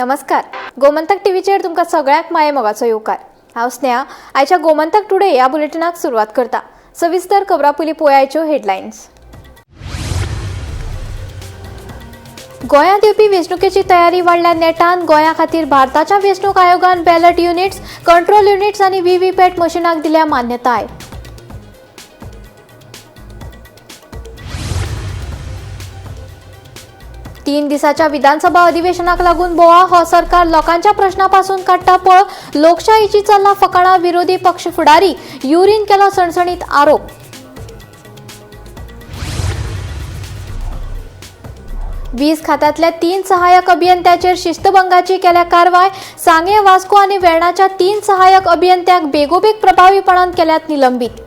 नमस्कार, गोमंतक टीव्हीचेर तुमकां सगळ्यांक मायेमोगाचो येवकार. हांव स्नेहा. आयच्या गोमंतक टुडे ह्या बुलेटिनाक सुरवात करता. सविस्तर खबरां पयलीं पळयाच्यो हेडलायन्स. गोंयांत येवपी वेंचणुकेची तयारी वाडल्या नेटान. गोंया खातीर भारताच्या वेंचणूक आयोगान बॅलट युनिट्स, कंट्रोल युनिट्स आनी व्हीव्हीपॅट मशिनाक दिल्या मान्यताय. तीन दिसाच्या विधानसभा अधिवेशनाक लागून बोवा हो सरकार लोकांच्या प्रश्नापासून काडटा पळ. लोकशाहीची चल्ला फकाणां. विरोधी पक्ष फुडारी युरीन केलो सणसणीत आरोप. वीज खात्यांतल्या 3 सहाय्यक अभियंत्यांचेर शिस्तभंगाची केल्या कारवाय. सांगे, वास्को आनी वेर्णाच्या 3 सहाय्यक अभियंत्यांक बेगोबेग प्रभावीपणान केल्यात निलंबीत.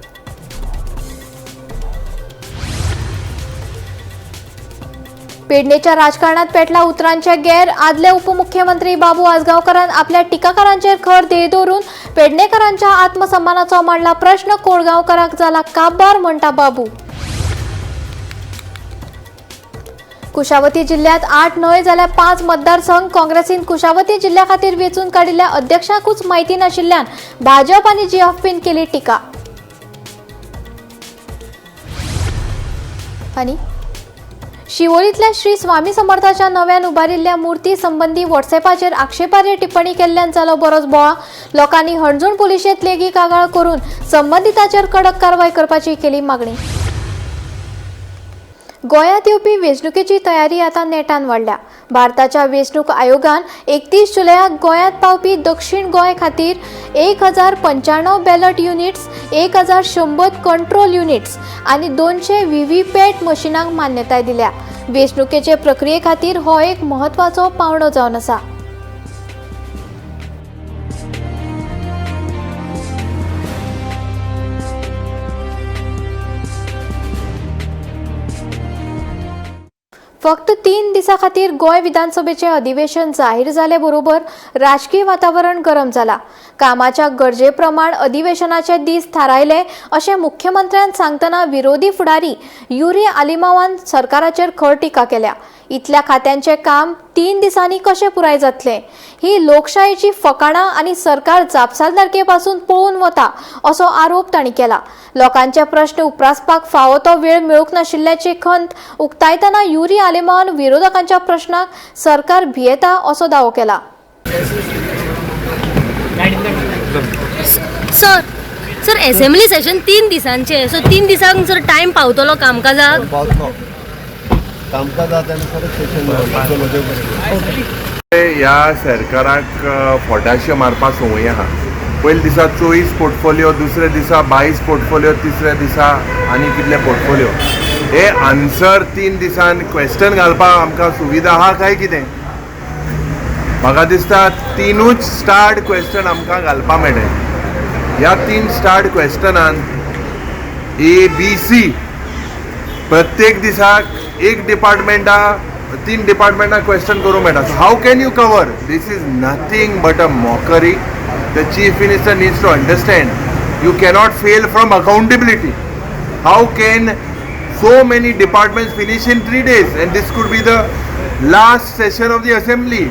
पेडणेच्या राजकारणात पेटला उतरांचे गैर. आदले उपमुख्यमंत्री बाबू आजगांवकरान आपल्या टिकाकारांचेर खर ध्येय दवरून पेडणेकरांच्या आत्मसन्मानाचो मांडला प्रश्न. कोळगांवकराक जाला काबार म्हणटा बाबू. कुशावती जिल्ह्यात 8 न्हय जाल्यार 5 मतदारसंघ. काँग्रेसीन कुशावती जिल्ह्या खातीर वेंचून काडिल्ल्या अध्यक्षाकूच म्हायती नाशिल्ल्यान भाजप आनी जीएफपीन केली टिका. आनी शिवोलींतल्या श्री स्वामी समर्थाच्या नव्यान उबारिल्ल्या मूर्ती संबंदी व्हॉट्सएपाचेर आक्षेपार्ह टिप्पणी केल्ल्यान जालो बरोच बोवाळ. लोकांनी हणजूण पुलिशेंत लेगीत कागाळ करून संबंदिताचेर कडक कारवाय करपाची केली मागणी. गोंयांत येवपी वेंचणुकेची तयारी आतां नेटान वाडल्या. भारताच्या वेंचणूक आयोगान 31 जुलयाक गोंयांत पावपी दक्षिण गोंय खातीर 1095 बॅलट युनिट्स, 1100 कंट्रोल युनिट्स आनी 200 व्हीव्हीपॅट मशिनांक मान्यताय दिल्या. वेंचणुकेचे प्रक्रिये खातीर हो एक म्हत्वाचो पावंडो जावन आसा. फक्त 3 दिसां खातीर गोंय विधानसभेचें अधिवेशन जाहीर जाले बरोबर राजकीय वातावरण गरम जाला. कामाच्या गरजे प्रमाण अधिवेशनाचे दीस थारायले अशें मुख्यमंत्र्यान सांगतना विरोधी फुडारी युरी आलिमावान सरकाराचेर खर टिका केल्या. इतल्या खात्यांचें काम 3 दिसांनी कशें पुराय जातलें? ही लोकशायेची फकाणां आनी सरकार जापसालदारके पासून पळून वता असो आरोप तांणी केला. लोकांचे प्रश्न उप्रासपाक फावो तो वेळ मेळूंक नाशिल्ल्याची खंत उक्तायतना युरी आलेमावान विरोधकांच्या प्रश्नाक सरकार भियेता असो दावो केला. सर सर असेंब्ली सेशन 3 दिसांचे, सो 3 दिसांक सर टायम पावतलो कामकाजाक? पावतलो कामकाजात आनी परत सेशन. ह्या सरकाराक फोटाशे मारपा संवय आहा. पयल्या दिसा 24 पोर्टफोलियो, दुसऱ्या दिसा 22 पोर्टफोलियो, तिसऱ्या दिसा आनी कितले पोर्टफोलियो. हे आन्सर 3 दिसान क्वेश्चन घालपाक आमकां सुविधा आहा काय कितें? म्हाका दिसता 3ूच स्टार्ड क्वेश्चन आमकां घालपाक मेळटा. ह्या 3 स्टार्ड क्वेश्चनान ए बी सी प्रत्येक दिसाक एक डिपार्टमेंटा 3 डिपार्टमेंटा क्वेश्चन करूंक मेळटा. So how can you cover? This is nothing but a mockery. The chief minister needs to understand you cannot fail from accountability. How can so many departments finish in 3 days? And this could be the last session of the assembly.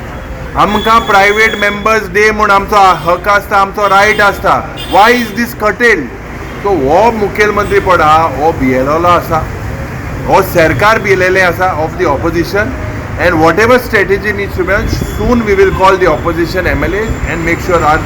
आमकां private members day म्हूण आमचो हक आसता, आमचो right आसता. Why is this curtailed? So हो मुखेलमंत्री पड आहा हो भियेलोलो आसा, हो सरकार भियेलेलें आसा of the opposition. And whatever strategy needs to be done, soon we will call the opposition MLA and make sure our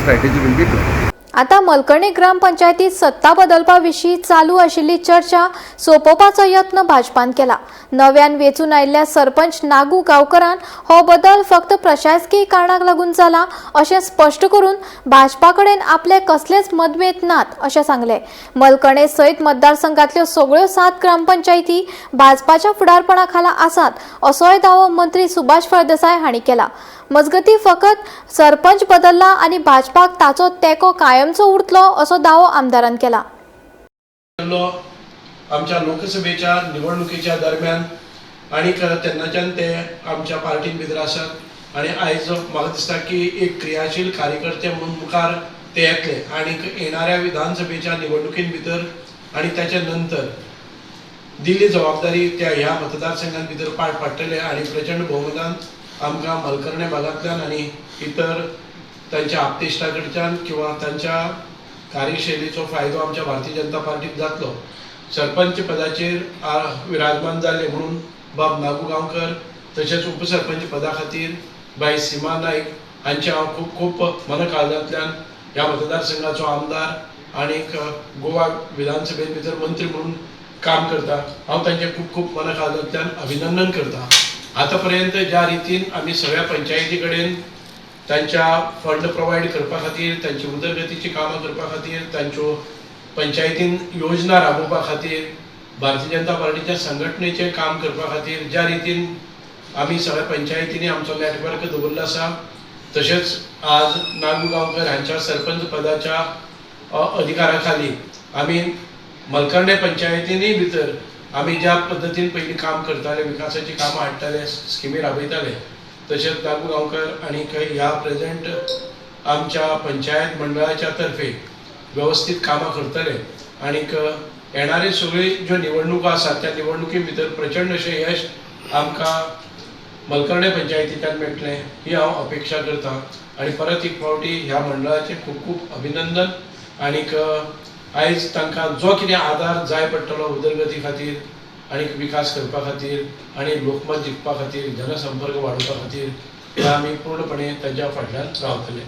strategy will be clear. आता मलकर्णी ग्रामपंचायतीत सत्ता बदलपा विशीं चालू आशिल्ली चर्चा सोंपोवपाचो यत्न भाजपान केला. नव्यान वेंचून आयिल्ल्या सरपंच नागू गांवकरान हो बदल फक्त प्रशासकीय कारणाक लागून जाला अशें स्पश्ट करून भाजपा कडेन आपले कसलेच मतभेद नात अशें सांगलें. मलकर्णे सयत मतदारसंघातल्यो सगळ्यो 7 ग्रामपंचायती भाजपाच्या फुडारपणा खाला आसात असोय दावो मंत्री सुभाष फळदेसाय हांणी केला. मजगती फकत सरपंच बदलला आनी भाजपाक ताचो तेंको कायमचो उरतलो असो दावो आमदारान केला. आमच्या लोकसभेच्या निवडणुकीच्या दरम्यान आनी तेन्नाच्यान ते आमच्या पार्टीन भितर आसात आनी आयज म्हाका दिसता की एक क्रियाशील कार्यकर्ते म्हणून मुखार ते येतले आनी येणाऱ्या विधानसभेच्या निवडणुकीन भितर आनी ताच्या नंतर दिल्ली जबाबदारी त्या ह्या मतदारसंघान भितर पार पाडटले आनी प्रचंड बहुमतान आमकां मलकर्णे भागांतल्यान आनी इतर तांच्या आपतेश्टा कडच्यान किंवा तांच्या कार्यशैलीचो फायदो आमच्या भारतीय जनता पार्टीक जातलो. सरपंच पदाचेर विराजमान जाले म्हणून बाब नागू गांवकर तशेंच उपसरपंच पदा खातीर बाई सीमा नायक हांचे हांव खूब खूब मनकाळजांतल्यान ह्या मतदारसंघाचो आमदार आनीक गोवा विधानसभेत भितर मंत्री म्हणून काम करता, हांव तांचें खूब खूब मनकाळजांतल्यान अभिनंदन करता. आतां पर्यंत ज्या रितीन आमी सगळ्या पंचायती कडेन तांच्या फंड प्रोवायड करपा खातीर, तांची उदरगतीची कामां करपा खातीर, तांच्यो पंचायतीन योजना राबोवपा खातीर, भारतीय जनता पार्टीच्या संघटनेचें काम करपा खातीर ज्या रितीन आमी सगळ्या पंचायतींनी आमचो नॅटवर्क दवरलो आसा, तशेंच आज नागू गांवकर हांच्या सरपंच पदाच्या अधिकारा खाली आमी मलकर्णे पंचायतींनी भितर आमी ज्या पद्दतीन पयलीं काम करताले, विकासाचीं कामां हाडटाले, स्किमी राबयताले, तशेंच नागू गांवकर आनी ह्या प्रेजेंट आमच्या पंचायत मंडळाच्या तर्फे वेवस्थीत कामां करतले आनीक येणारे सगळी ज्यो निवडणुको आसात त्या निवडणुके भितर प्रचंड अशें यश आमकां मलकर्णे पंचायतींतल्यान मेळटलें ही हांव अपेक्षा करता. आनी परत एक फावटी ह्या मंडळाचें खूब खूब अभिनंदन आनीक आयज तांकां जो कितें आदार जाय पडटलो उदरगती खातीर आनी विकास करपा खातीर आनी लोकमत जिखपा खातीर, जनसंपर्क वाडोवपा खातीर ते आमी पूर्णपणे तांच्या फाटल्यान रावतले.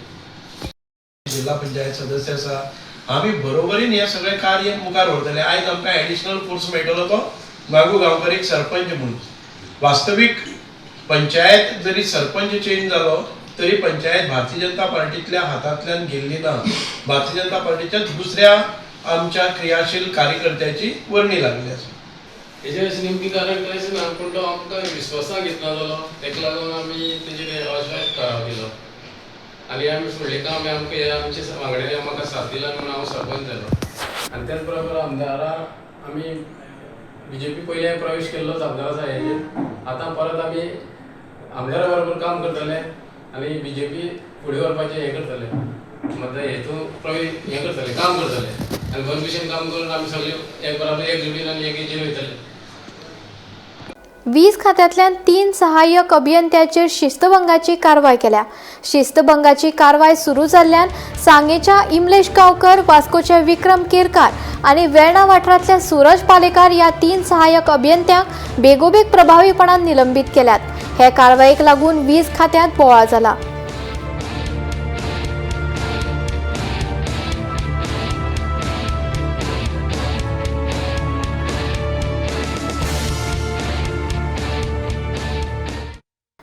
जिल्हा पंचायत सदस्य आसा, आमी बरोबरीन हें सगळें कार्य मुखार व्हरतले. आयज आमकां एडिशनल फोर्स मेळटलो तो नागू गांवकर एक सरपंच म्हणून. वास्तवीक पंचायत जरी सरपंच चेंज जालो तरी पंचायत भारतीय जनता पार्टीतल्या हातांतल्यान गेल्ली ना. भारतीय जनता पार्टीच्या दुसऱ्या आमच्या क्रियाशील कार्यकर्त्याची वर्णी लागली आसा. हेजें अशें नेमकें कारण कांयच ना, पूण तो आमकां विस्वासाक घेतना जालो, तेका लागून आमी तेजेर अविश्वास ठराव दिलो आनी आमी फुडलें काम आमकां हे आमचे वांगड्यांनी म्हाका साथ दिला म्हणून हांव सरपंच जालो. आनी त्याच बरोबर आमदारा आमी बीजेपी पयलीं प्रवेश केल्लोच आमदारा साहेबाचेर, आतां परत आमी आमदारा बरोबर काम करतले आनी बीजेपी फुडें व्हरपाचें हें करतले, मतलब हेतून प्रवेश हें करतले, काम करतले आनी बरे भशेन काम करून आमी सगळे एक बराबर एकजुटीन आनी एकेचेर वयतले. वीज खात्यांतल्यान 3 सहाय्यक अभियंत्याचेर शिस्तभंगाची कारवाय केल्या. शिस्तभंगाची कारवाय सुरू जाल्ल्यान सांगेच्या इमलेश गांवकर, वास्कोचे विक्रम केरकार आनी वेर्णा वाठारांतल्या सूरज पालेकार ह्या 3 सहाय्यक अभियंत्यांक बेगोबेग प्रभावीपणान निलंबीत केल्यात. हे कारवायेक लागून वीज खात्यांत बोवाळ जाला.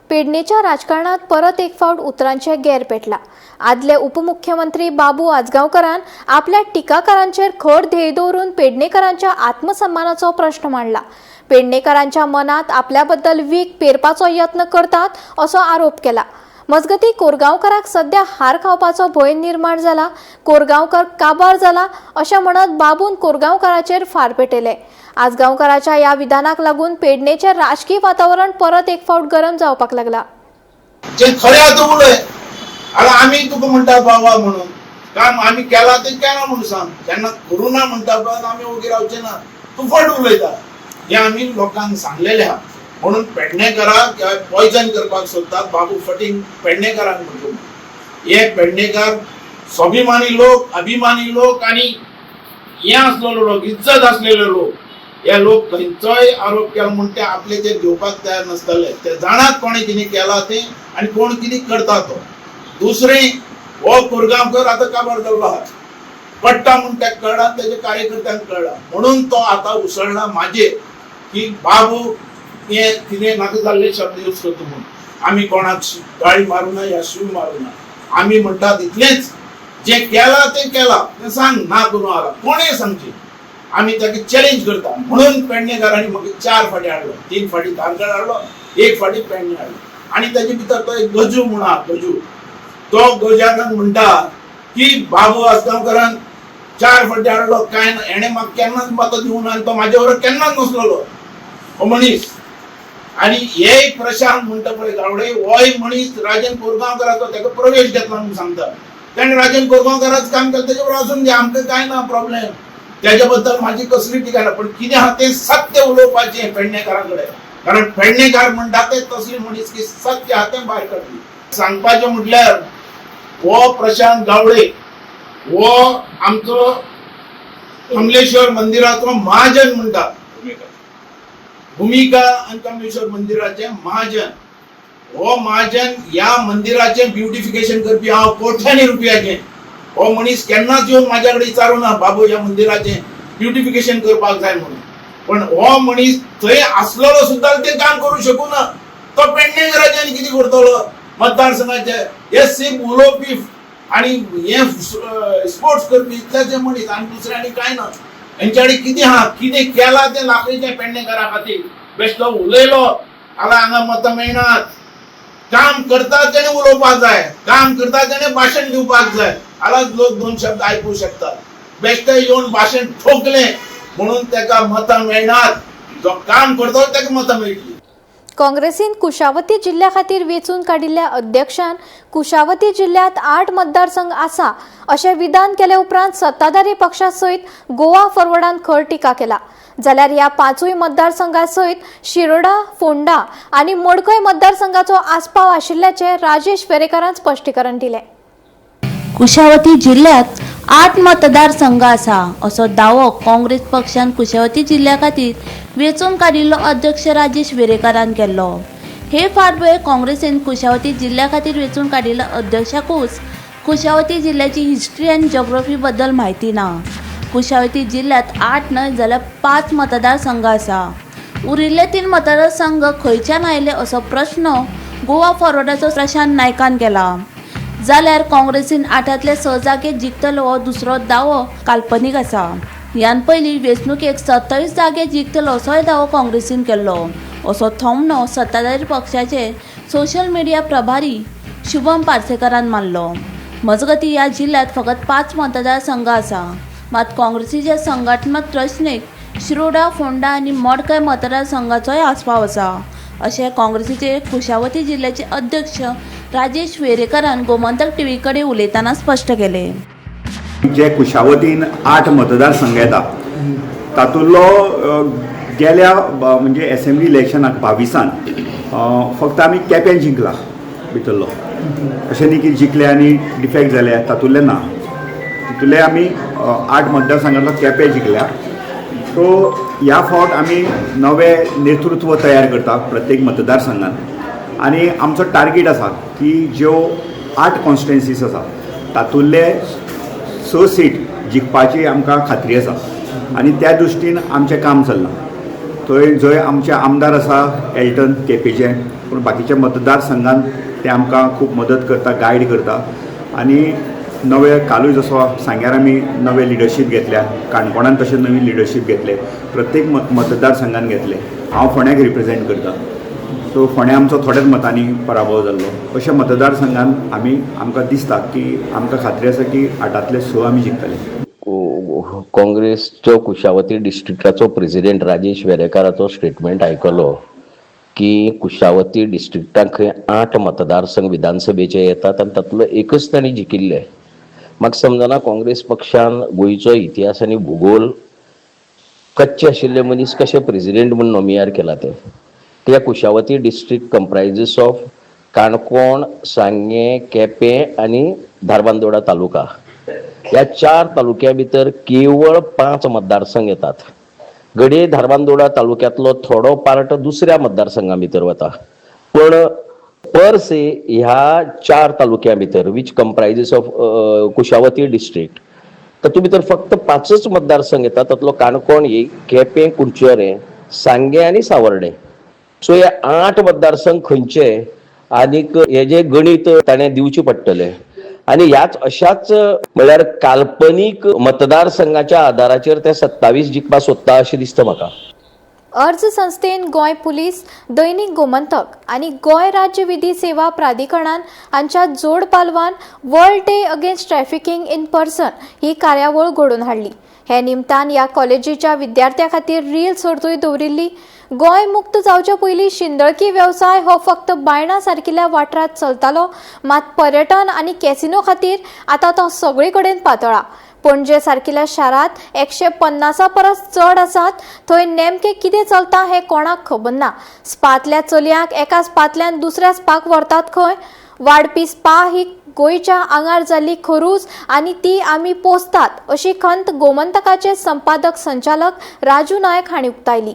पेडणेच्या राजकारणात परत एक फावट उतरांचे गेर पेटला. आदले उपमुख्यमंत्री बाबू आजगांवकरान आपल्या टिकाकारांचेर खर ध्येय दवरून पेडणेकरांच्या आत्मसन्मानाचो प्रश्न मांडला. पेडणेकरांच्या मनात आपल्याबद्दल वीख पेरपाचो यत्न करतात असो आरोप केला. मजगती कोरगांवकराक सध्या हार खावपाचो भंय निर्माण जाला, कोरगांवकर काबार जाला अशें म्हणत बाबून कोरगांवकराचेर फार पेटयले. आजगांवकराच्या ह्या विधानाक लागून पेडणेचें राजकीय वातावरण परत एक फावट गरम जावपाक लागला. जे खरें आतां उलय, आनी आमी तुका म्हणटा बाबा म्हणून काम आमी केलां तें केलां म्हणून सांग, जेन्ना करूं ना म्हणटा पळय आमी ओगी रावचे ना, तूं फट उलयता हें आमी लोकांक सांगलेलें आहा. म्हणून पेडणेकराक पॉयजन करपाक सोदतात बाबू फटींग पेडणेकरांक म्हणटा. हे पेडणेकर स्वाभिमानी लोक, अभिमानी लोक आनी हे आसलेलो लोक, इज्जत आसलेले लोक, हे लोक खंयचोय आरोप केलो म्हूण ते आपले ते घेवपाक तयार नासतले. ते जाणात कोणें कितें केलां तें आनी कोण कितें करता तो. दुसरें, हो कोरगांवकर आतां काबार जाल्लो आहा, पडटा म्हूण ताका कळ्ळा, तेजे कार्यकर्त्यांक कळ्ळा, म्हणून तो आतां उसळना म्हाजेर की बाबू हे कितें नाका जाल्ले शब्द यूज करता म्हणून. आमी कोणाक गाळी मारूना या शिव मारूना, आमी म्हणटात इतलेंच, जें केलां तें केलां तें सांग, ना करूं आला कोणें सांगचें, आमी ताका चॅलेंज करता. म्हणून पेडणेकारांनी म्हाका 4 फाटी हाडलो, 3 फाटी धारगळ हाडलो, 1 फाटी पेडणे हाडलो. आनी ताजे भितर तो एक गजू म्हूण आहा, गजू, तो गजानन म्हणटा की बाबू आजगांवकरान 4 फाटी हाडलो कांय ना, हेणें म्हाका केन्नाच मतां दिवना आनी तो म्हाजे बरोबर केन्नाच नसलेलो हो मनीस. आनी हे प्रशांत म्हणटा पळय गावडे, होय मनीस राजन कोरगांवकराचो ताका प्रवेश घेतला म्हणून सांगता. ताणें राजन कोरगांवकराच काम केलें, तेजे बरोबर आसून दी, आमकां कांय ना प्रॉब्लेम, तेजे बद्दल म्हाजी कसली टिका ना, पण कितें आहा तें सत्य उलोवपाचें पेडणेकारां कडेन. कारण पेडणेकार म्हणटा ते तसली मनीस की सत्य आहा तें भायर काडली. सांगपाचें म्हटल्यार हो प्रशांत गावडे हो आमचो कमलेश्वर मंदिराचो महाजन म्हणटा, भुमिका आनी कमलेश्वर मंदिराचे महाजन. हो महाजन ह्या मंदिराचें ब्युटिफिकेशन करपी हांव कोट्यांनी रुपयाचें. हो मनीस केन्नाच येवन म्हाज्या कडेन विचारूं ना बाबू ह्या मंदिराचें ब्युटिफिकेशन करपाक जाय म्हणून. पण हो मनीस थंय आसलेलो सुद्दां तें काम करूं शकूं ना. तो पेडणेकराचें आनी कितें करतलो मतदारसंघाचे? हे सिर्फ उलोवपी आनी हे स्पोर्ट्स करपी इतलेच हे मनीस आनी दुसरें आनी कांय ना. हेंच्या कडेन कितें आहा, कितें केलां तें लाखयचें पेडणेकरा खातीर. बेश्टो उलयलो जाल्यार हांगा मतां मेळनात. काम करता तेणे उलोवपाक जाय, काम करता तेणे भाशण दिवपाक जाय, जाल्यार लोक दोन शब्द आयकूं शकतात. बेश्टे येवन भाशण ठोकलें म्हणून तेका मतां मेळनात. जो काम करता तेका मतां मेळटली. काँग्रेसीन कुशावती जिल्ल्या खातीर वेंचून काडिल्ल्या अध्यक्षान कुशावती जिल्ल्यांत 8 मतदारसंघ आसा अशें विधान केले उपरांत सत्ताधारी पक्षा सयत गोवा फॉरवर्डान खर टिका केला. जाल्यार ह्या 5 मतदारसंघा सयत शिरोडा, फोंडा आनी मडकय मतदारसंघाचो आस्पाव आशिल्ल्याचें राजेश वेरेंकारान स्पश्टीकरण दिलें. कुशावती जिल्ल्यांत 8 मतदारसंघ आसा असो दावो काँग्रेस पक्षान कुशावती जिल्ल्या खातीर वेंचून काडिल्लो अध्यक्ष राजेश वेरेंकारान केल्लो. हे फाटभुंयेर काँग्रेसीन कुशावती जिल्ल्या खातीर वेंचून काडिल्ल्या अध्यक्षाकूच कुशावती जिल्ल्याची हिस्ट्री आनी जोग्राफी बद्दल म्हायती ना. कुशावती जिल्ल्यांत 8 न्हय जाल्यार 5 मतदारसंघ आसा. उरिल्ले 3 मतदारसंघ खंयच्यान आयले असो प्रश्न गोवा फॉरवर्डाचो प्रशांत नायकान केला. जाल्यार काँग्रेसीन 8तले 6 जागे जिखतलो हो दुसरो दावो काल्पनीक आसा. ह्यान पयलीं वेंचणुकेक 27 जागे जिखतलो असोय दावो काँग्रेसीन केल्लो असो थोमणो सत्ताधारी पक्षाचे सोशल मिडिया प्रभारी शुभम पार्सेकारान मारलो. मजगतीं ह्या जिल्ल्यांत फकत 5 मतदारसंघ आसा. मात काँग्रेसीच्या संघटनात्मक रचनेक शिरोडा, फोंडा आनी मडकय मतदारसंघाचोय आस्पाव आसा अशें काँग्रेसीचे कुशावती जिल्ल्याचे अध्यक्ष राजेश वेरेंकारान गोमंतक टीव्ही कडेन उलयतना स्पश्ट केलें. जे कुशावतीन 8 मतदारसंघ येता तातूंतलो गेल्या म्हणजे एसेंब्ली इलेक्शनाक 22 फक्त आमी केपें जिंकला भितरलो. अशें न्ही की जिखले आनी डिफेक्ट जाले तातूंतले ना. तितूंतले आमी 8 मतदारसंघांतलो केपें जिखल्या. सो ह्या फावट आमी नवें नेतृत्व तयार करता प्रत्येक मतदारसंघान आनी आमचो टार्गेट आसा की ज्यो 8 कॉन्स्टिट्युएन्सीस आसा तातूंतले 6 सीट जिखपाची आमकां खात्री आसा आनी त्या दृश्टीन आमचें काम चल्लां. थंय जंय आमचे आमदार आसा एल्टन केपेचे, पूण बाकीच्या मतदारसंघान ते आमकां खूब मदत करता, गायड करता. आनी नवे कालूय जसो सांग्यार आमी नवे लिडरशीप घेतल्या, काणकोणान तशें नवी लिडरशीप घेतले, प्रत्येक मतदारसंघान घेतले. हांव फोंड्याक रिप्रेजेंट करता, सो फोंड्या आमचो थोड्याच मतांनी पराभव जाल्लो. अशें मतदारसंघान आमी आमकां दिसता की आमकां खात्री आसा की 8तले 6 आमी जिखतले. काँग्रेसचो कुशावती डिस्ट्रिक्टाचो प्रेसिडेंट राजेश वेरेंकाराचो स्टेटमेंट आयकलो की कुशावती डिस्ट्रिक्टाक खंय 8 मतदारसंघ विधानसभेचे येतात आनी तातूंतलो एकच तांणी जिखिल्ले. म्हाका समजना काँग्रेस पक्षान गोंयचो इतिहास आनी भुगोल कच्चे आशिल्ले मनीस कशे प्रेसिडेंट म्हूण नॉमियार केला ते. त्या Kushavati district comprises of Canacona, Sanguem, Quepem आनी धारबांदोडा तालुका. ह्या 4 तालुक्या भितर केवळ 5 मतदारसंघ येतात. घडये धारबांदोडा तालुक्यांतलो थोडो पार्ट दुसऱ्या मतदारसंघा भितर वता, पण पर से ह्या 4 तालुक्या भितर which comprises of Kushavati district तातूंत भितर फक्त 5च मतदारसंघ येतात. तातूंतलो काणकोण एक, केपें, कुडचडें, सांगें आनी सावर्डें. सो हे 8 मतदारसंघ खंयचे आनीक हे जे गणीत ताणें दिवचें पडटलें. आनी ह्याच अशाच म्हळ्यार काल्पनीक मतदारसंघाच्या आदाराचेर ते 27 जिखपा सोदता अशें दिसता म्हाका. अर्ज संस्थेन गोंय पुलीस, दैनिक गोमंतक आनी गोंय राज्य विधी सेवा प्राधिकरणान हांच्या जोड पालवान world day against trafficking in person ही कार्यावळ घडोवन हाडली. हे निमतान ह्या कॉलेजीच्या विद्यार्थ्यां खातीर रील सर्तूय दवरिल्ली. गोंय मुक्त जावचे पयलीं शिंदळकी वेवसाय हो फक्त बायणा सारकिल्ल्या वाठारांत चलतालो, मात पर्यटन आनी कॅसिनो खातीर आतां तो सगळे कडेन पातळा. पणजे सारकिल्या शारांत 150 परस चड आसात. थंय नेमकें कितें चलता हें कोणाक खबर ना. स्पांतल्या चलयांक एका स्पांतल्यान दुसऱ्या स्पाक व्हरतात खंय. वाडपी स्पा ही गोंयच्या आंगार जाल्ली खरूज आनी ती आमी पोसतात अशी खंत गोमंतकाचे संपादक संचालक राजू नायक हांणी उक्तायली.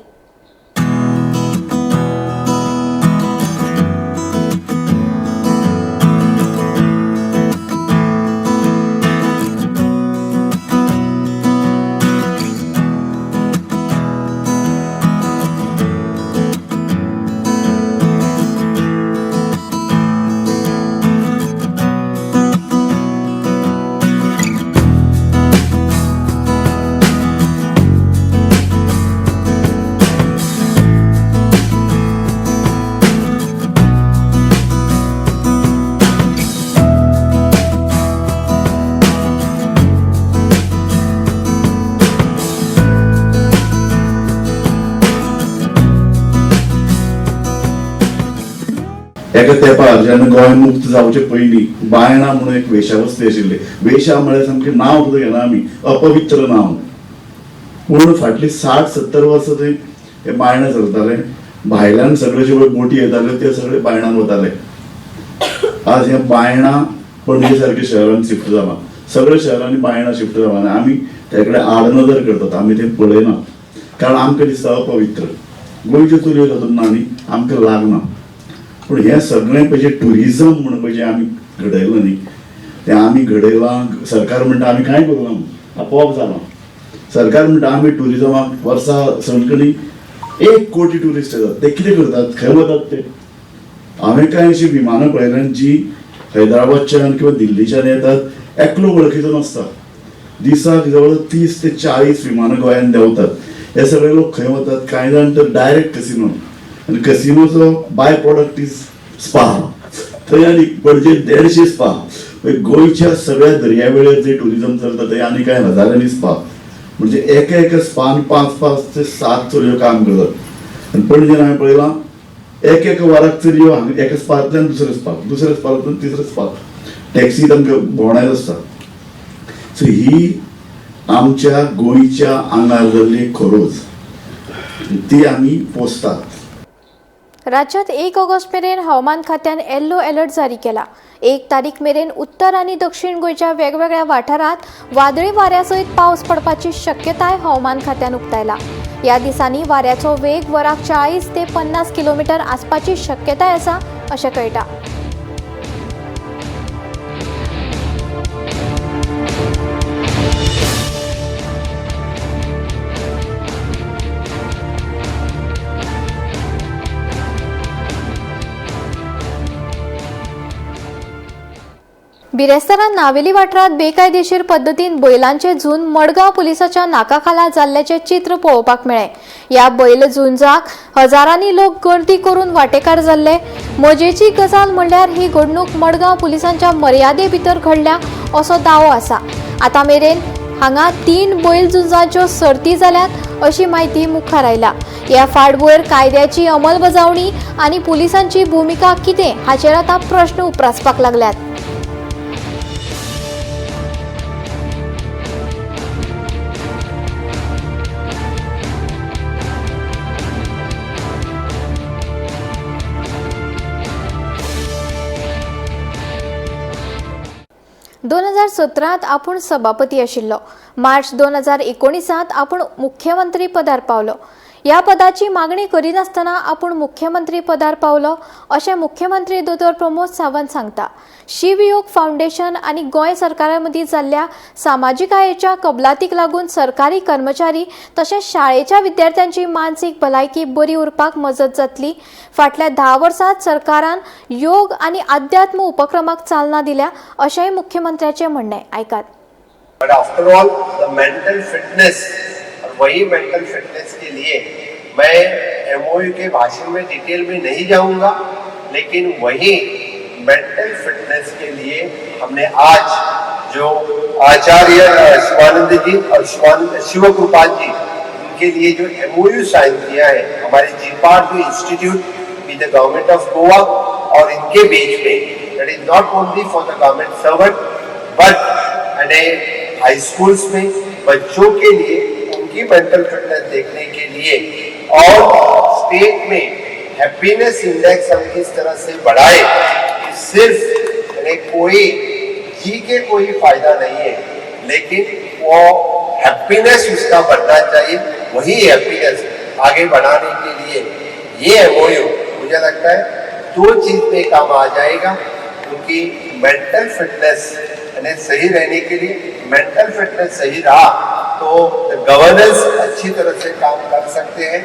एका तेंपार जेन्ना गोंय मुक्त जावचे पयलीं बायणा म्हणून एक वेशावस्ती आशिल्ली. वेशा म्हळ्यार सामकें नांव सुद्दां घेना आमी, अपवित्र नांव. पूण फाटलीं 60-70 वर्सां थंय हे बायणां चलताले. भायल्यान सगळे जे बोटी येताल्यो ते सगळे बायणान वताले. आज हे बायणां पणजे सारक्या शहरान शिफ्ट जालां. सगळ्या शहरांनी बायणां शिफ्ट जालां आनी आमी त्या कडेन आडनदर करतात. आमी तें पळयनात कारण आमकां दिसता अपवित्र. गोंयच्यो चलयो तातूंत ना न्ही, आमकां लागना. पूण हें सगळें पळय जें ट्युरिजम म्हणून पळय जें आमी घडयलां न्ही, तें आमी घडयलां. सरकार म्हणटा आमी कांय करूं ना, आपोआप जालां. सरकार म्हणटा आमी ट्युरिजमाक वर्सा सणकणी 1 कोटी ट्युरिस्ट येतात. ते कितें करतात, खंय वतात ते? हांवें कांय अशीं विमानां पळयल्यात जीं हैदराबादच्यान किंवा दिल्लीच्यान येतात, एकलो वळखीचो नासता. दिसाक जवळ 30 ते 40 विमानां गोंयांत देंवतात. हे सगळे लोक खंय वतात? कांय जाण तर डायरेक्ट कसिनो, आनी कसिनोचो बाय प्रोडक्ट is spa. थंय आनी पणजे 150 स्पा. गोंयच्या सगळ्या दर्यावेळेर जे ट्युरिजम चलता थंय आनी कांय हजारांनी स्पा. म्हणजे एका एका स्पान 5-5 ते 7 चलयो काम करतात. आनी पणजेन हांवें पळयलां एक एका वराक चलयो हांगा एका स्पांतल्यान दुसऱ्या स्पाक, दुसऱ्या स्पांतल्यान तिसऱ्या स्पाक, टॅक्सी तांकां भोंवडायत आसता. सो ही आमच्या गोंयच्या आंगार जाल्ली खरोज, ती आमी पोसतात. राज्यात 1 ऑगस्ट मेरेन हवामान खात्यान येल्लो अलर्ट जारी केला. 1 तारीख मेरेन उत्तर आनी दक्षिण गोंयच्या वेगवेगळ्या वाठारांत वादळी वाऱ्या सयत पावस पडपाची शक्यताय हवामान खात्यान उक्तायला. ह्या दिसांनी वाऱ्याचो वेग वराक 40 ते 50 किलोमिटर आसपाची शक्यताय आसा अशें कळटा. बिरेस्तारा नावेली वाठारांत बेकायदेशीर पद्दतीन बैलांचे झूंज मडगांव पुलिसाच्या नाकाखाला जाल्ल्याचें चित्र पळोवपाक मेळ्ळें. ह्या बैल झुंजाक हजारांनी लोक गर्दी करून वांटेकार जाल्ले. मजेची गजाल म्हणल्यार ही घडणूक मडगांव पुलिसांच्या मर्यादे भितर घडल्या असो दावो आसा. आतां मेरेन हांगा 3 बैल झुंजांच्यो सर्ती जाल्यात अशी म्हायती मुखार आयल्या. ह्या फाटभुंयेर कायद्याची अंमलबजावणी आनी पुलिसांची भुमिका कितें हाचेर आतां प्रश्न उप्रासपाक लागल्यात. दोन 2017 आपूण सभापती आशिल्लो. मार्च 2019 आपूण मुख्यमंत्री पदार पावलो. ह्या पदाची मागणी करिनासतना आपूण मुख्यमंत्री पदार पावलो अशें मुख्यमंत्री दोतोर प्रमोद सावंत सांगता. शिवयोग फावंडेशन आनी गोंय सरकारा मदीं जाल्ल्या सामाजिकायेच्या कबलातीक लागून सरकारी कर्मचारी तशेंच शाळेच्या विद्यार्थ्यांची मानसीक भलायकी बरी उरपाक मजत जातली. फाटल्या 10 वर्सांत सरकारान योग आनी अध्यात्म उपक्रमाक चालना दिल्या अशेंय मुख्यमंत्र्याचें म्हणणें. आयकात. But after all, the mental fitness, और वही मेंटल फिटनेस के लिए मैं एमओयू के भाषण में डिटेल में नहीं जाऊंगा, लेकिन वही मेंटल फिटनेस के लिए हमने आज जो आचार्य शिवानंद जी और शिव कृपाल जी, उनके लिए जो एमओयू साइन किया है, हमारे जीपार जो institute with the government of Goa और इनके बीच में, that is not only for the government servant but and a high schools में बच्चों के लिए उनकी मेंटल फिटनेस देखने के लिए और स्टेट में हैप्पीनेस इंडेक्स हम किस तरह से बढ़ाए, सिर्फ यानी कोई जी के कोई फायदा नहीं है, लेकिन वो हैप्पीनेस उसका बढ़ना चाहिए। वही हैप्पीनेस आगे बढ़ाने के लिए ये एमओयू मुझे लगता है दो चीज में काम आ जाएगा। उनकी मेंटल फिटनेस यानी सही रहने के लिए, मेंटल फिटनेस सही रहा तो गवर्नेंस अच्छी तरह से काम कर सकते हैं,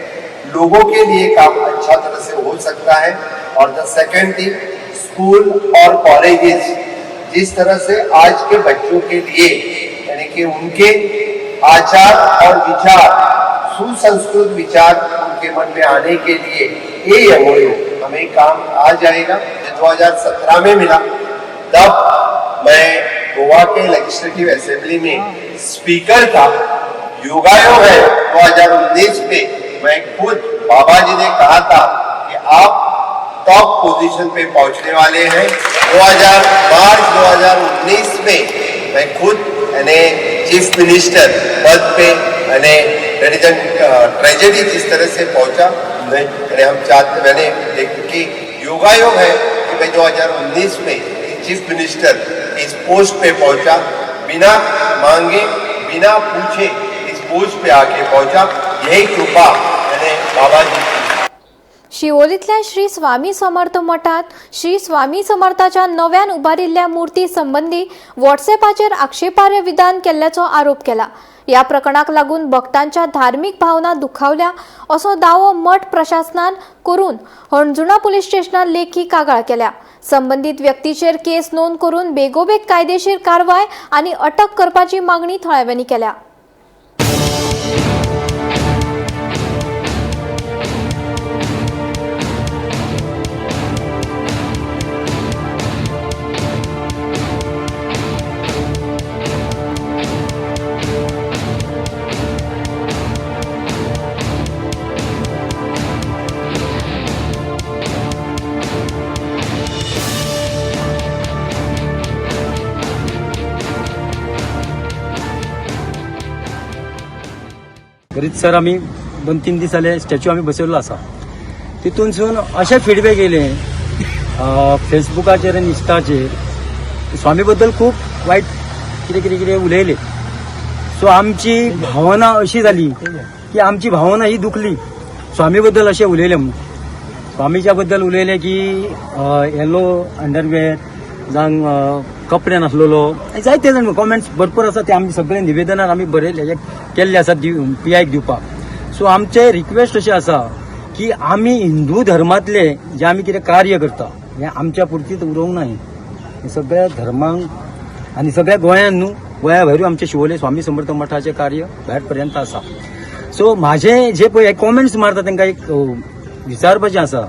लोगों के लिए काम अच्छा तरह से हो सकता है। और the second thing, school Aur colleges जिस तरह से आज के बच्चों के लिए यानी कि उनके आचार और विचार, सुसंस्कृत विचार उनके मन में आने के लिए ये एमओयू हमें काम आ जाएगा। 2017 में मिला, तब मैं गोवा के लेजिस्लेटिव असेंबली में स्पीकर था। योगायोग है 2019 में मैं खुद, बाबा जी ने कहा था कि आप टॉप पोजीशन पे पहुंचने वाले हैं। 2000 मार्च 2019 में मैं खुद यानी चीफ मिनिस्टर पद पे यानी ट्रेजेडी जिस तरह से पहुंचा, यानी हम चाहते, मैंने क्योंकि योगायोग है कि मैं 2019 में चीफ मिनिस्टर इस पोस्ट पे पहुंचा, बिना मांगे बिना पूछे इस पोस्ट पे आके पहुंचा। यही कृपा मैंने बाबा जी की। शिवोलींतल्या श्री स्वामी समर्थ मठांत श्री स्वामी समर्थाच्या नव्यान उबारिल्ल्या मूर्ती संबंदी व्हॉट्सएपाचेर आक्षेपार्ह विधान केल्ल्याचो आरोप केला। ह्या प्रकरणाक लागून भक्तांच्या धार्मीक भावना दुखावल्या असो दावो मठ प्रशासनान करून हणजुणा पुलीस स्टेशनार लेखी कागाळ केल्या। संबंदीत व्यक्तीचेर केस नोंद करून बेगोबेग कायदेशीर कारवाय आनी अटक करपाची मागणी थळाव्यांनी केल्या। रितसर आमी 2-3 दीस जाले स्टॅच्यू आमी बसयल्लो आसा। तितूनसून अशे फिडबॅक येयले फेसबुकाचेर आनी इंस्टाचेर स्वामी बद्दल खूब वायट कितें कितें कितें उलयले। सो आमची भावना अशी जाली की आमची भावना ही दुखली स्वामी बद्दल अशें उलयले म्हणून। स्वामीच्या बद्दल उलयले की येलो अंडरवेर जावं कपडे नासलेलो, जायते जाण कॉमेंट्स भरपूर आसा ते आमी सगळे निवेदनान आमी बरयले केल्ले आसा पी आयक दिवपाक। सो आमचे रिक्वेस्ट अशें आसा की आमी हिंदू धर्मांतले जे आमी कितें कार्य करता हें आमच्या पुरतीच उरोवंक ना, हें सगळ्या धर्मांक आनी सगळ्या गोंयांत न्हू गोंया भायरूय आमचे शिवोले स्वामी समर्थ मठाचें कार्य भायर पर्यंत आसा। सो म्हाजे जे पळय हे कॉमेंट्स मारता तांकां एक विचारपाचें आसा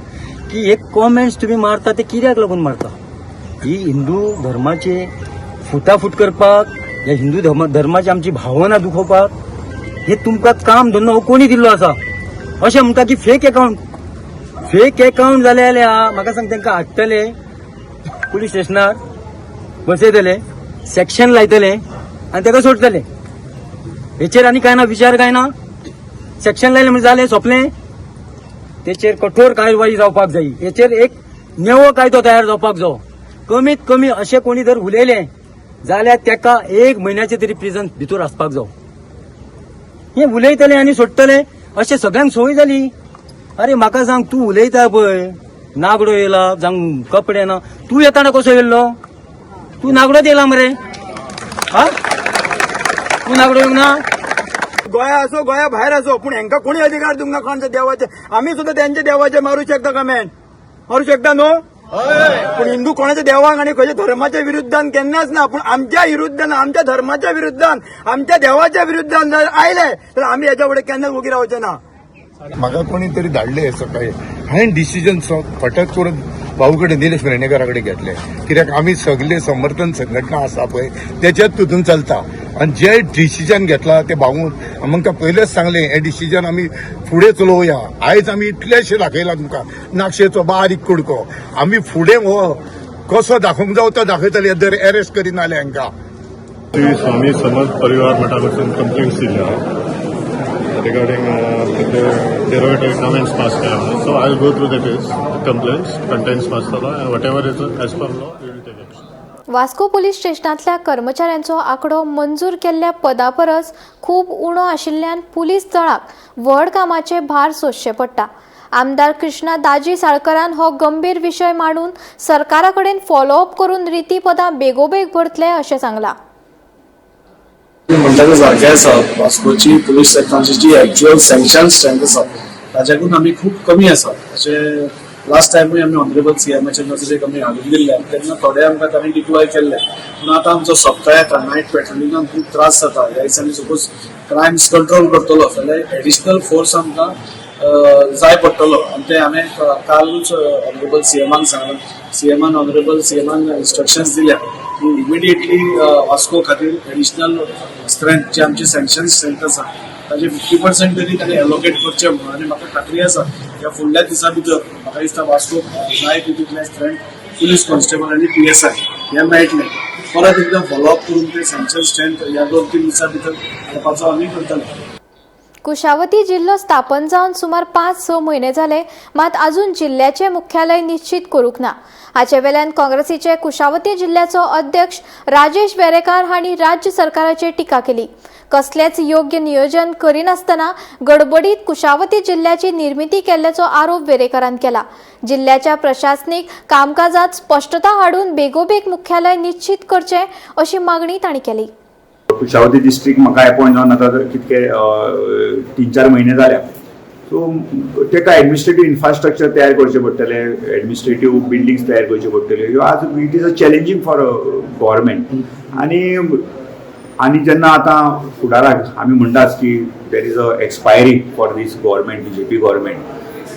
की हे कॉमेंट्स तुमी मारता ते कित्याक लागून मारता? ही हिंदू धर्माचे फुटाफूट करपाक, ह्या हिंदू धर्माची आमची भावना दुखोवपाक हे तुमकां काम धंदो हो कोणी दिल्लो आसा? अशें म्हणटा की फेक अकाउंट, फेक अकाउंट जाले जाल्यार म्हाका सांग तांकां हाडटले पुलीस स्टेशनार बसयतले, सेक्शन लायतले आनी ताका सोडटले। हेचेर आनी कांय ना विचार, कांय ना। सेक्शन लायलें म्हणजे जालें सोंपलें। तेचेर कठोर कारवाई जावपाक जाय, हेचेर एक नवो कायदो तयार जावपाक जायो। कमीत कमी अशें कोणी जर उलयलें जाल्यार ताका 1 म्हयन्याचे तरी प्रिजन भितर आसपाक जावो। हे उलयतले आनी सोडटले अशें सगळ्यांक संवय जाली। अरे म्हाका सांग, तूं उलयता पळय नागडो येयला जावं कपडे ना, तूं येताना कसो येयल्लो? तूं नागडोच येयला मरे, हा? तूं नागडो येवंक ना? गोंया असो गोंया भायर असो, पूण हेंकां कोणी अधिकार दिवंक ना कोणाच्या देवाचे। आमी सुद्दां तेंच्या देवाचे मारू शकता, कमेंट मारू शकता न्हू? पूण हिंदू कोणाच्या देवाक आनी खंयच्या धर्माच्या विरुद्धान केन्नाच ना, पूण आमच्या विरुद्धान, आमच्या धर्माच्या विरुद्धान, आमच्या देवाच्या विरुद्धान जर आयले तर आमी हेच्या फुडें केन्नाच ओगी रावचे ना। म्हाका कोणी तरी धाडले सकाळी, हांवें डिसिजन फटक करून भाऊ कडेन निलेश वेर्णेकरा कडेन घेतले, कित्याक आमी सगळे समर्थन संघटना आसा पळय तेच्याच तितून चलता आनी जे डिसिजन घेतला ते भाऊन आमकां पयलेच सांगलें हें डिसिजन आमी फुडें चलोवया। आयज आमी इतलेशें दाखयलां तुमकां नाक्षेचो बारीक कुडको, आमी फुडें हो कसो दाखोवंक जावो तो दाखयतले जर एरेस्ट करिना जाल्यार हांकां। श्री स्वामी समर्थ परिवार मठा कडसून कंप्लेंट्स दिल्ल्यो रिगार्डिंग डेरोगेटरी कमेंट्स पास केल्या म्हणून. So I will go through the complaints contents वाचतलो and whatever is as per law, we will take action. Vasco police स्टेशनांतल्या कर्मचाऱ्यांचो आंकडो मंजूर केल्ल्या पदा परस खूब उणो आशिल्ल्यान पुलीस दळाक व्हड कामाचे भार सोंसचे पडटा. आमदार कृष्णा दाजी साळकरान हो गंभीर विशय मांडून सरकारा कडेन फॉलोअप करून रिती पदां बेगोबेग भरतले अशें सांगलां. म्हणटा ते सारकें आसा. वास्कोची पुलीस स्टेशनाची जी एक्च्युअल सँक्शन स्ट्रेंथ आसा, ताच्याकून आमी खूब कमी आसा. अशें लास्ट टायमूय आमी ऑनरेबल सीएमाच्या नजरेक आमी हाडून दिल्ले तेन्ना थोडे आमकां तांणी डिप्लॉय केल्ले. पूण आतां आमचो सप्ता येता, नायट पेट्रोलिंगान खूब त्रास जाता. ह्या दिसांनी सपोज क्रायम्स कंट्रोल करतलो जाल्यार एडिशनल फोर्स आमकां जाय पडटलो आनी ते हांवें कालूच ऑनरेबल सीएमान सांगलां. सीएमान, ऑनरेबल सीएमान इन्स्ट्रक्शन्स दिल्या की इमिडिएटली वास्को खातीर एडिशनल स्ट्रेंथ, जे आमची सँक्शन स्ट्रेंथ आसा, ताजे 50% तरी ताणें एलोकेट करचें म्हणून. आनी म्हाका खात्री आसा, ह्या फुडल्या दिसां भितर म्हाका दिसता वास्को जाय तितले स्ट्रेंथ पुलीस कॉन्स्टेबल आनी पीएसआय हे मेळटले. परत एकदां फॉलोअप करून ते सँक्शन स्ट्रेंथ ह्या 2-3 दिसां भितर हाडपाचो आमी करतले. कुशावती जिल्लो स्थापन जावन सुमार 5-6 म्हयने जाले, मात अजून जिल्ल्याचे मुख्यालय निश्चित करूंक ना. हाचे वेल्यान काँग्रेसीचे कुशावती जिल्ल्याचो अध्यक्ष राजेश वेरेकार हांणी राज्य सरकाराचेर टिका केली. कसलेच योग्य नियोजन करिनासतना गडबडीत कुशावती जिल्ल्याची निर्मिती केल्ल्याचो आरोप वेरेकरान केला. जिल्ल्याच्या प्रशासनीक कामकाजात स्पश्टता हाडून बेगोबेग मुख्यालय निश्चित करचें अशी मागणी तांणी केली. कुशावती डिस्ट्रिक्ट म्हाका अपॉयंट जावन आतां कितके 3-4 म्हयने जाल्या. सो ताका एडमिनिस्ट्रेटीव इन्फ्रास्ट्रक्चर तयार करचें पडटलें, एडमिनिस्ट्रेटीव बिल्डिंग्स तयार करच्यो पडटल्यो. ह्यो आज it is a challenging for government. आनी आनी जेन्ना आतां फुडाराक आमी म्हणटाच की there is a expiry for this government, BJP government,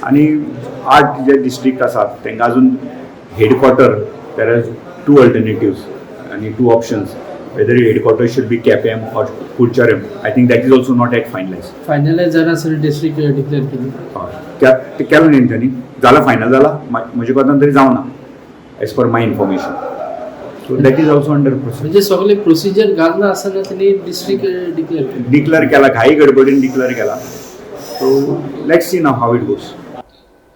आनी आठ जे डिस्ट्रिक्ट आसात तांकां अजून headquarter, there are two alternatives आनी two options, whether headquarters should be Quepem or Curchorem. I think that is also not yet finalized. Finalise जाला आसतना district declare केली. हय, ते केलो न्ही तेंच्यांनी, जाला, फायनल जाला. म्हजे कोतान तरी जावना as per my information, so that is also under process. म्हणजे सगळे प्रोसिजर घालना आसतना त्यांनी डिस्ट्रिक्ट डिक्लेअर केली. डिक्लेअर केला, घाई गडबडीन डिक्लेअर केला. So let's see now how it goes.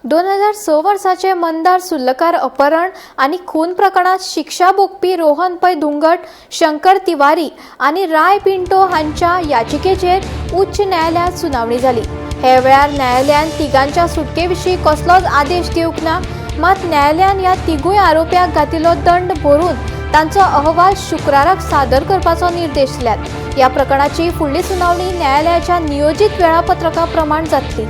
2006 वर्साचे मंदार सुर्लकार अपहरण आनी खून प्रकरणात शिक्षा भोगपी रोहन पै धुंगट, शंकर तिवारी आनी राय पिंटो हांच्या याचिकेचेर उच्च न्यायालयांत सुनावणी जाली. हे वेळार न्यायालयान तिगांच्या सुटके विशीं कसलोच आदेश दिवंक ना. मात न्यायालयान ह्या तिगूय आरोप्यांक घातिल्लो दंड भरून तांचो अहवाल शुक्राराक सादर करपाचो निर्देश दिल्यात. ह्या प्रकरणाची फुडली सुनावणी न्यायालयाच्या नियोजीत वेळापत्रका प्रमाण जातली.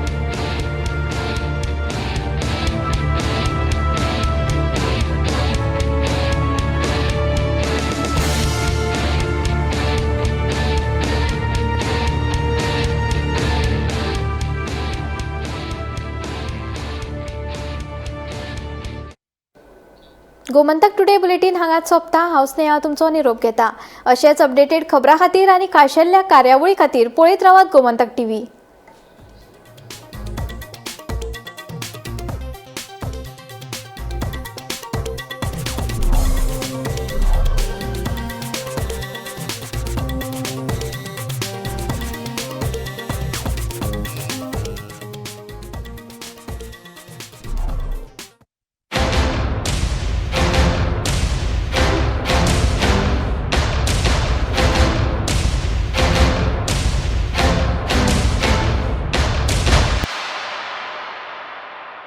गोमंतक टुडे बुलेटीन हांगाच सोंपता. हांव स्नेहा तुमचो निरोप घेता. अशेच अपडेटेड खबरां खातीर आनी खाशेल्ल्या कार्यावळी खातीर पळयत रावात गोमंतक टीव्ही.